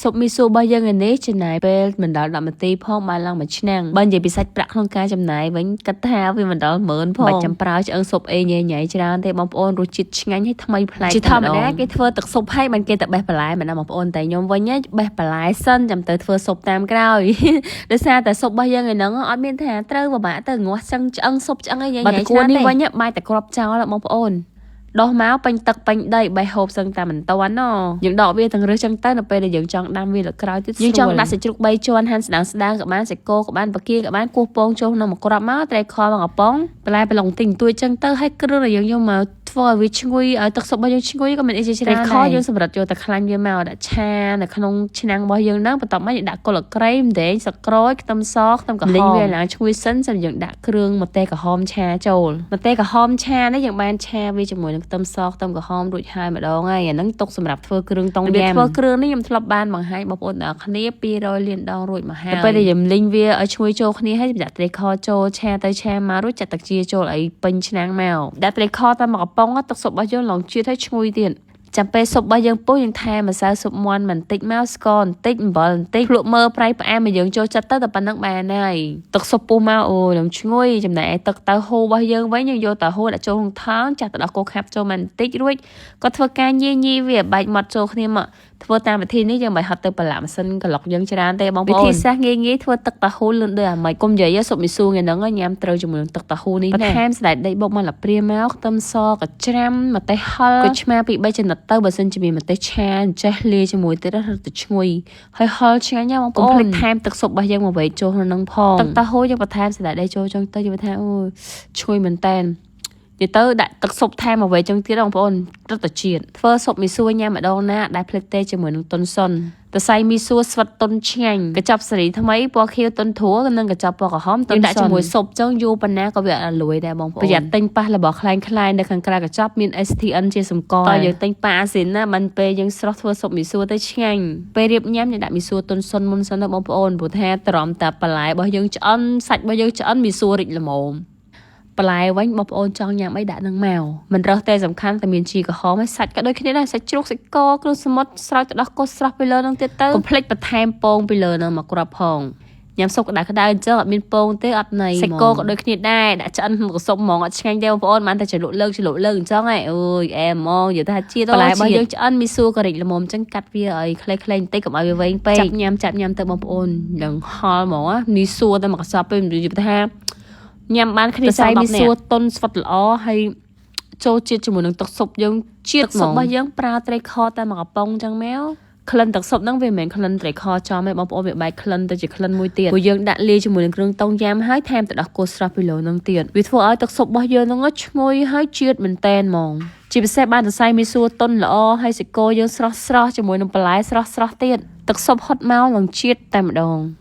ស៊ុបមីសួររបស់យើងឯនេះចំណាយពេលមិនដល់10នាទីផងបានឡើងមួយឆ្នាំងបើនិយាយពីសាច់ប្រាក់ក្នុងការចំណាយវិញគិតថាវាមិនដល់10000ផងបាច់ចាំប្រើឆ្អឹងស៊ុបអីញ៉ៃញ៉ៃច្រើនទេបងប្អូនរសជាតិឆ្ងាញ់ហើយថ្មីប្លែកជាធម្មតាគេធ្វើទឹកស៊ុបហើយមិនគេទៅបេះបន្លែមិនណាបងប្អូនតែខ្ញុំវិញបេះបន្លែសិនចាំទៅធ្វើស៊ុបតាមក្រោយ ដោយសារតែស៊ុបរបស់យើងឯហ្នឹងអត់មានថាត្រូវពិបាកទៅងាស់ឆ្អឹងឆ្អឹងស៊ុបឆ្អឹងអីញ៉ៃញ៉ៃច្រើនទេនេះវិញបាយតែគ្រាប់ចោលបងប្អូន ដោះមកពេញទឹកពេញដីបេះហូបសឹងតែមិនតាន់ណយើងដកវាទាំងរឹសចឹងទៅនៅពេលដែលយើងចង់ដាំវាលើក្រោយទៀតយើងចង់ដាក់សាច់ជ្រូក3ជាន់ហាន់ស្ដើងស្ដើងក៏បានសាច់គោក៏បានបកាក៏បានគោះពងចូលក្នុងមួយគ្រាប់មកត្រីខមកកំប៉ុងបន្លែប្រឡុងទិញទួយចឹងទៅហើយគ្រឿងដែលយើងយកមកធ្វើឲ្យវាឈ្ងុយឲ្យទឹកស៊ុបរបស់យើងឈ្ងុយក៏មានអីជាច្រើនត្រីខយើងសម្រាប់យកតែខ្លាញ់វាមកដាក់ឆានៅក្នុងឆ្នាំងរបស់យើងហ្នឹងបន្ទាប់មកយើងដាក់គល់ក្រែមម្ទេសស្លឹកក្រូចខ្ទឹមសខ្ទឹមក្រហមលីងវាឡើងឈ្ងុយសិនចាំយើងដាក់គ្រឿងម្ទេសក្រហមឆាចូលម្ទេសក្រហមឆានេះយើងបានឆាវាជាមួយនឹងខ្ទឹមសខ្ទឹមក្រហមរួចហើយម្ដងហើយអាហ្នឹងទុកសម្រាប់ធ្វើគ្រឿងតុងយ៉ាំធ្វើគ្រឿងនេះខ្ញុំធ្លាប់បានបង្ហាញបងប្អូនទាំងអស់គ្នា200លានដងរួចមកហើយពេលដែលយើងលីងវាឲ្យឈ្ងុយចូលគ្នាហើយដាក់ត្រីខចូលឆាទៅឆាមករួចចាក់ទឹកជាចូលឲ្យពេញឆ្នាំងមកដាក់ត្រីខតាមមួយកំប៉ុងទឹកស៊ុបរបស់យើងឡងជាតិឲ្យឈ្ងុយទៀតចាំពេលស៊ុបរបស់យើងពុះយើងថែមម្សៅស៊ុបមាន់បន្តិចមកស្ករបន្តិចអំបិលបន្តិចភ្លក់មើលប្រៃផ្អែមឲ្យយើងចូលចិត្តទៅតែប៉ុណ្្នឹងបានហើយទឹកស៊ុបពុះមកអូនឹងឈ្ងុយចំណែកឯទឹកតៅហ៊ូរបស់យើងវិញយើងយកតៅហ៊ូដាក់ចូលក្នុងថងចាក់ទឹកដោះគោខាប់ចូលមកបន្តិចរួចក៏ធ្វើការញីញីវាបែកមាត់ចូលគ្នាមកធ្វើតាមវិធីនេះយើងមិនហត់ទៅប្រឡាក់ម៉ាស៊ីនក្លុកយើងច្រើនទេបងប្អូនវិធីសាស្ត្រងាយងាយធ្វើទឹកតៅហ៊ូលឿនដូចអាម៉េចកុំនិយាយស៊ុបមីស៊ូថ្ងៃហ្នឹងញ៉ាំត្រូវជាមួយនឹងទឹកតៅហ៊ូនេះណាបន្ថែមសណ្តែកដីបុកមកលាព្រាមកខ្ទឹមសកច្រាំម្ទេសហឹរក៏ឆ្មាពី3ចំណិតទៅបើសិនជាមានម្ទេសឆាចេះលាយជាមួយទៀតរត់ទៅឈ្ងុយហើយហឹរឆ្ងាញ់ណាស់បងប្អូនកុំភ្លេចថែមទឹកស៊ុបរបស់យើងមកវែកចូលក្នុងនឹងផងទឹកតៅហ៊ូយើងបន្ថែមសណ្តែកដីចូលចឹងទៅយើងថាអូឈ្ងុយមែនតែននិយាយទៅដាក់ទឹកស៊ុបថែមមកវែកចឹងទៀតបងប្អូនរត់ទៅជាតិធ្វើស៊ុបមីសួរញ៉ាំម្ដងណាដែលភ្លេចទេជាមួយនឹងតុនសុនតសៃមីសួរស្វិតតុនឆ្ងាញ់កញ្ចប់សេរីថ្មីពណ៌ខៀវតុនធួនិងកញ្ចប់ពណ៌ក្រហមតុនដាក់ជាមួយស៊ុបចឹងយូរប៉ុណ្ណាក៏វាអត់លួយដែរបងប្អូនប្រយ័ត្នទិញប៉ះរបស់ខ្លែងខ្លាយនៅខាងក្រៅកញ្ចប់មាន STN ជាសម្គាល់តើយើងទិញប៉ាអាស៊ីនណាមិនពេលយើងស្រស់ធ្វើស៊ុបមីសួរទៅឆ្ងាញ់ពេលរៀបញ៉ាំយើងដាក់មីសួរតុនសុនមុនសិនទៅបងប្អូនព្រោះថាត្រមតែបន្លែរបស់យើងឆ្អិនសាច់របស់យើងឆ្អិនមីសួររិចល្មមបន្លែវិញបងប្អូនចង់ញ៉ាំអីដាក់នឹងមកមិនរើសទេសំខាន់តែមានជីក្រហមហើយសាច់ក៏ដូចគ្នាដែរសាច់ជ្រូកសាច់កគ្រឿងសមុទ្រស្រោចទៅដោះកុសស្រស់ពីលើនឹងទៀតទៅកុំភ្លេចបន្ថែមពងពីលើនឹងមកគ្រាប់ផងញ៉ាំស៊ុបក្តៅក្តៅអញ្ចឹងអត់មានពងទេអត់ន័យសាច់គោក៏ដូចគ្នាដែរដាក់ឆ្អិនក្នុងស៊ុបហ្មងអត់ឆ្ងាញ់ទេបងប្អូនបានតែជ្រលក់លើកជ្រលក់លើកអញ្ចឹងហ៎អូយអែហ្មងនិយាយថាជាតិបន្លែរបស់យើងឆ្អិនមីសួរក៏រិចល្មមអញ្ចឹងកាត់វាឲ្យខ្លីៗបន្តិចកុំឲ្យវាវែងពេកចាប់ញ៉ាំចាប់ញ៉ាំទៅបងប្អូននឹងហល់ហ្មងមីសួរតែមកកសបពេលនិយាយថាញ៉ាំបានគ្នាសៃមីសួរតុនស្វិតល្អហើយចូលជាតិជាមួយនឹងទឹកស៊ុបយើងជាតិស៊ុបរបស់យើងប្រើត្រីខតែមកកំប៉ុងចឹងមកក្លិនទឹកស៊ុបហ្នឹងវាមិនមែនក្លិនត្រីខចំទេបងប្អូនវាបែកក្លិនទៅជាក្លិនមួយទៀតព្រោះយើងដាក់លាយជាមួយនឹងគ្រឿងតុងយ៉ាំហើយថែមទៅដោះគោស្រស់ពីលើហ្នឹងទៀតវាធ្វើឲ្យទឹកស៊ុបរបស់យើងហ្នឹងឈ្ងុយហើយជាតិមែនតែនហ្មងជាពិសេសបានសរសៃមីសួរតុនល្អហើយសាច់គោយើងស្រស់ស្រស់ជាមួយនឹងបន្លែស្រស់ស្រស់ទៀតទឹកស៊ុបហុតមកនឹងជាតិតែម្ដង។